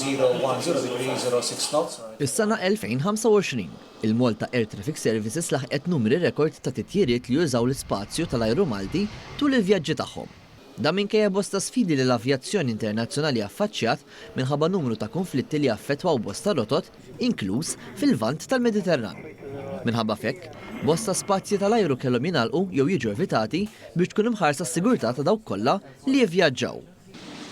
010 degrees 06 knots. Is-sena 2025, il-Malta Air Traffic Services laħqet numri rekord ta' titjiriet li jużaw l-ispazju tal-ajru Malti tul il-vjaġġi tagħhom. Dan minkejja bosta sfidi li l-avjazzjoni internazzjonali affaċċjat minħabba numru ta' kunflitti li affettwaw bosta rotot, inkluż fil-Lvant tal-Mediterran. Minħabba f'hekk, bosta spazji tal-ajru kellhom jingħalqu jew jiġu evitati biex tkun imħarsa s-sigurtà ta' dawk kollha li jivvjaġġaw.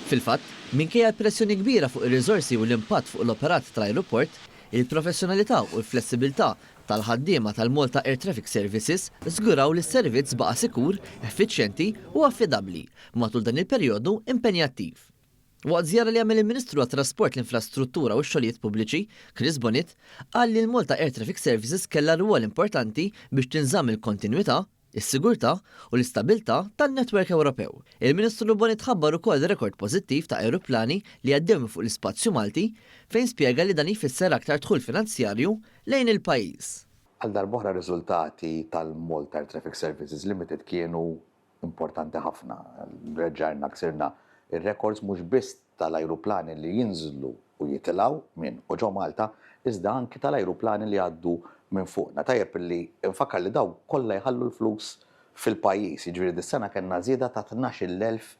Fil-fatt, minkejja l-pressjoni kbira fuq ir-riżorsi u l-impatt fuq l-operat tal-ajruport, il-professjonalità u l-flessibilità tal-ħaddiema tal-Malta Air Traffic Services żguraw li s-servizz baqa' sikur, effiċjenti u affidabbli matul dan il-perjodu impenjattiv. Waqt żjara li għamel il-Ministru għat-Trasport, l-Infrastruttura u x-Xogħlijiet Pubbliċi, Chris Bonett, qal li l-Malta Air Traffic Services kellha rwol importanti biex tinżamm il-kontinwità, is-sigurtà u l-istabilità tan-netwerk Ewropew. Il-Ministru Bonett ħabbar ukoll rekord pożittiv ta' ajruplani li għaddew minn fuq l-ispazju Malti fejn spjega li dan jfisser aktar dħul finanzjarju lejn il-pajjiż. Għal darb'oħra r-riżultati tal-Malta Air Traffic Services Limited kienu importanti ħafna. Reġgħajna ksirna r-rekords mhux biss tal-ajruplani li jinżlu u jitilgħu minn u ġo Malta, iżda anki tal-ajruplani li jgħaddu minn fuqna. Tajjeb li nfakkar li dawn kollha jħallu l-flus fil-pajjiż, jiġifieri dis-sena kellna żieda ta' 12,000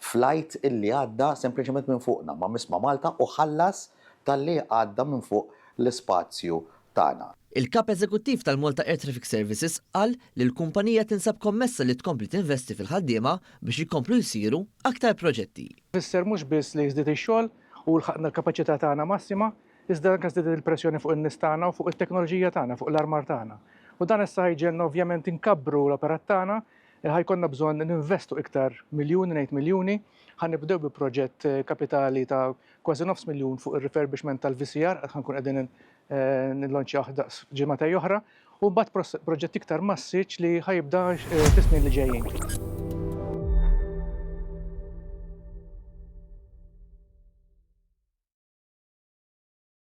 flight illi għadda sempliċement minn fuqna, ma miss ma' Malta u ħallas talli għadda minn fuq l-ispazju tagħna. Il-Kap Eżekuttiv tal-Malta Air Traffic Services qal li l-kumpanija tinsab kommessa li tkompli tinvesti fil-ħaddiema biex jkomplu jsiru aktar proġetti. Ifisser mhux biss li żdied ix-xogħol u lħaqna l-kapaċità tagħna massima, iżda anke żdiedet il-pressjoni fuq in-nies tagħna u fuq it-teknoloġija tagħna, fuq l-armar tagħna. U dan issa ħa jġegħelna ovvjament inkabbru l-operat tagħna, ħa jkollna bżonn ninvestu iktar miljuni, ngħid miljuni, ħa nibdew bi proġett kapitali ta' kważi nofs miljun fuq ir-refurbishment tal-VCR, ħa nkun qegħdin nillonċjawh daqs ġimagħtej oħra, u mbagħad proġett iktar massiċ li ħa jibda fis-snin li ġejjin.